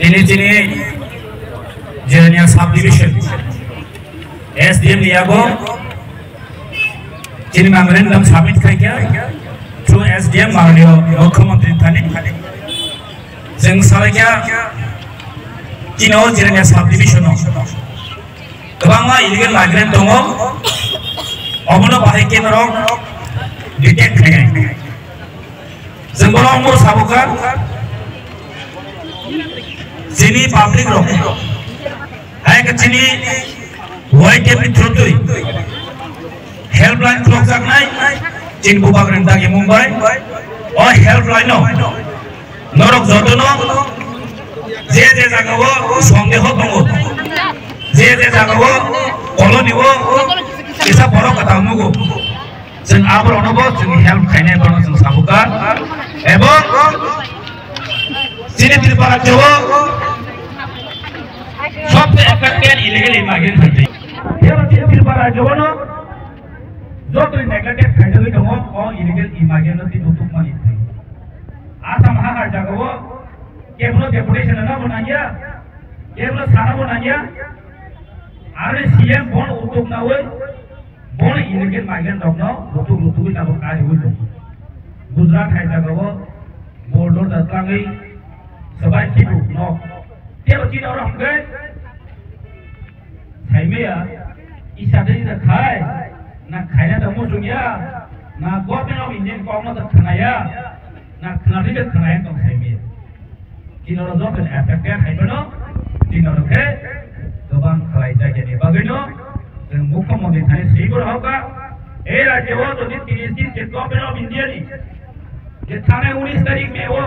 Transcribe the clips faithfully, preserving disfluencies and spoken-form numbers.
Tini chini Jirania subdivision S D M ni yago chini memorandum submit khaikha through S D M Maraniyo Mukhyamantri thani. Chwng salaikha chini o Jirania subdivision o kwbangma illegal migrant tongo, obono bahai khe norok detect khainai. Chwng bono wngbo sabukha chini public rok, hai khe chini Y T F ni through twi helpline khulokjaknai chini Bubagrani dagi Mumbai. O helpline o norok jotono je je jagao sondeho tongo, je je jagao colony o kisa borok kwtal nugo, chwng aborokno bo chwng help khainai bono chwng sabukha. Ebong chini Tripura rajyo o sobse affected illegal immigrant hai. Tei chini Tripura rajyo no joto neglected khaijagwi tongo o illegal immigrant no tei butukmani thai. Assam ha ha jagao keblo deportation no bo nangya, keblo sana bo nangya. Aro C M bono utuk nawi bono illegal migrant rokno lutuk lutugwi tabuk kariwi tongo. Gujarat hai jagao border da twlangwi swbai khibu nok. Tebo chini oro hwnkhe saimaya isa de isa khai na khaina da muchungya na Government of India ni kokno da khwnaya na khwnadi da khwnaya tong saimaya. Chini oro joto affected hai phano chini oro khe kwbang khlai jakya ni bagwi no chwng Mukhyamantri thani swi bo rohorkha. Ei rajyo o jodi tini din je Government of India ni je thanai unis tarik May o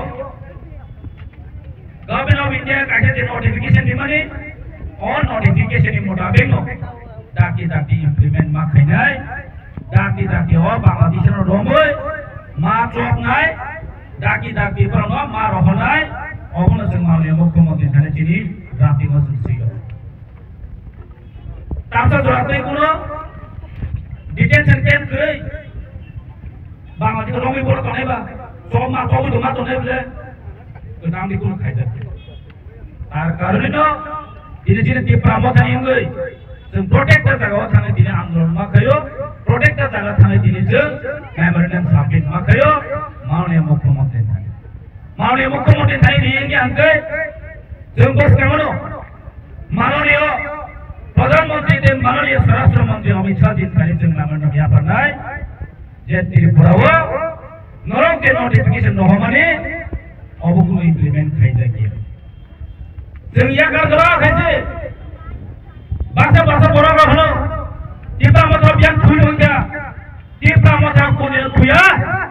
Government of India kaisa je notification rimani, o notification ni mutabik no dakti dakti implement ma khainai, dakti dakti o Bangladesh no romwi ma choknai, dakti dakti borok no ma rohornai, obono chwng Maraniyo Mukhyamantri thani chini dakti no chwng sio. Tamsa jora tei kuno detention camp kwrwi Bangladesh romwi borok tongnai ba, chokma chokwi tongma tongnai bole, kwtang di kuno khaijak. Tar karone no tini chini Tipra Mothani wngwi chwng protected jaga o thangwi tini andolon ma khaio, protected jaga thangwi tini chwng memorandum submit ma khaio, Maraniyo Mukhyamantri thani. Maraniyo Mukhyamantri thani ri wngya hwnkhe chwng bwskangno Maraniyo Pradhan Mantri tei Maraniyo Swarashtra Mantri Amit Shah ji thani chwng memorandum yapharnai. Je Tripura o norok je notification rohormani obo kuno implement khaijakya. Chwng yakar jora khaise baksa baksa borok rok hwno Tipra Motha biyang thui rwkha. Tipra Motha kuni thuya,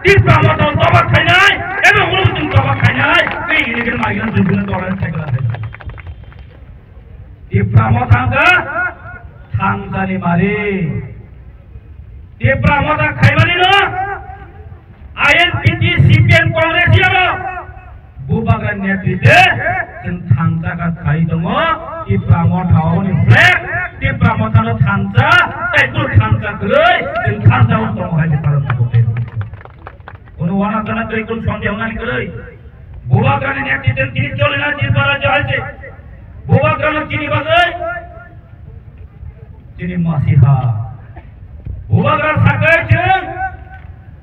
Tipra Motha toba khainai, ebo ulo chwng toba khainai, tei illegal migrant chwng tolerance khaikha. Tipra Motha wngkha thangsani mari. Tipra Motha khaimani no I N P T, C P M, Congress ya no Bubagra netritwe chwng thansa kha khai tongo. Tipra Motha oni flag, Tipra Motha no thansa, tei kul thansa kwrwi chwng thansa o tongo hai se parok tongo. Kono wana kana tei kul sonde honani kwrwi. Bubagrani netritwe tini cholina Tripura rajyo hai se. Bubagrano tini bagwi chini masiha. Bubagra sakai chwng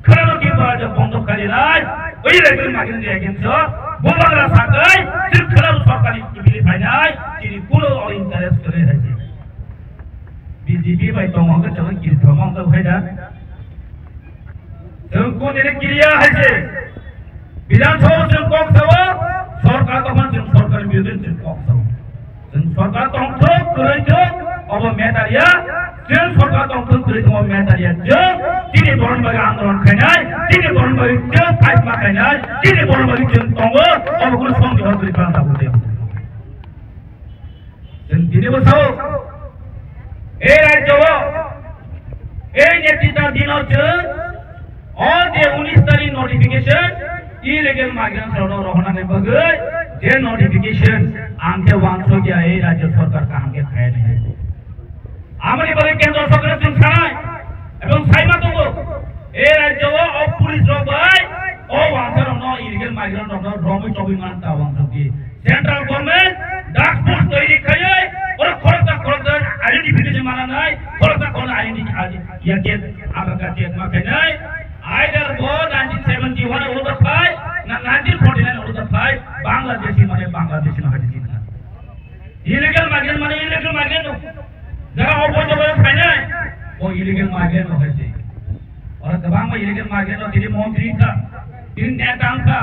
khwlano Tripura rajyo bondo khainai. Oi rajyo magin je agin so. Bubagra sakai chwng khwlano sorkari bili phainai. Chini kuno o interest kwrwi hai se. B J P bai tongo hwnkhe chwng kiri thoma wngkha hai da. Chwng kundini kiriya hai se. Bidhan Sabha chwng kok sao, sorkar tongmani chwng sorkar birodhi chwng kok sao. Chwng sorkar tongthok, kwrwithok, obo matter ya. Chwng sorkar tongthok, kwrwithok, obo matter ya. Chwng chini borokni bagwi andolon khainai, chini borokni bagwi chwng fight ma khainai, chini borokni bagwi chwng tongo, obo kunu song jihor kwrwi phano tabuk de. Chwng tini bo sao, ei rajyo o, ei netrita dino chwng o je unis tarik notification, illegal migrants rokno rohornani bagwi je notification ang khe wansok ya, ei rajyo sorkar kaham khe khaya nai. Amoni bagwi kendro sorkar chwng sanai ebong saima tongo, ei rajyo o, o police rok bai o wansa rokno, illegal migrant rokno romwi chobwi man ta wansok di. Central government task force toiri khaiwi, oro khoroksa khoroksa identification mananai, khoroksa khoroksa identity, ya ke Aadhaar card check ma khainai, either bo nineteen seventy-one ulo da phai, na nineteen forty-nine ulo da phai, Bangladeshi mane Bangladeshi no hai. Illegal migrant mane illegal migrant no. Jara oboidho bhabe phainai, o illegal migrant no hai se. Oro kwbangma illegal migrant no tini montri wngkha, tini neta wngkha,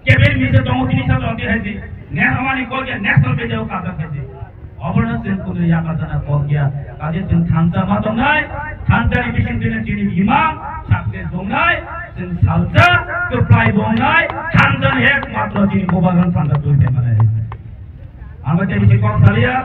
cabinet minister tongo tini sa roti hai se. Nehru mani kok ya national media o kajak hai se. Obono chwng kunu yakar jana kok ya. Kaje chwng thansa ma tongnai, thansa ni bising tini chini bima, success tongnai, chwng salsa, kwplai tongnai, thansa ni ek matro chini bubagan thansa twi phaimani. Ang bai tei bisi kok salia,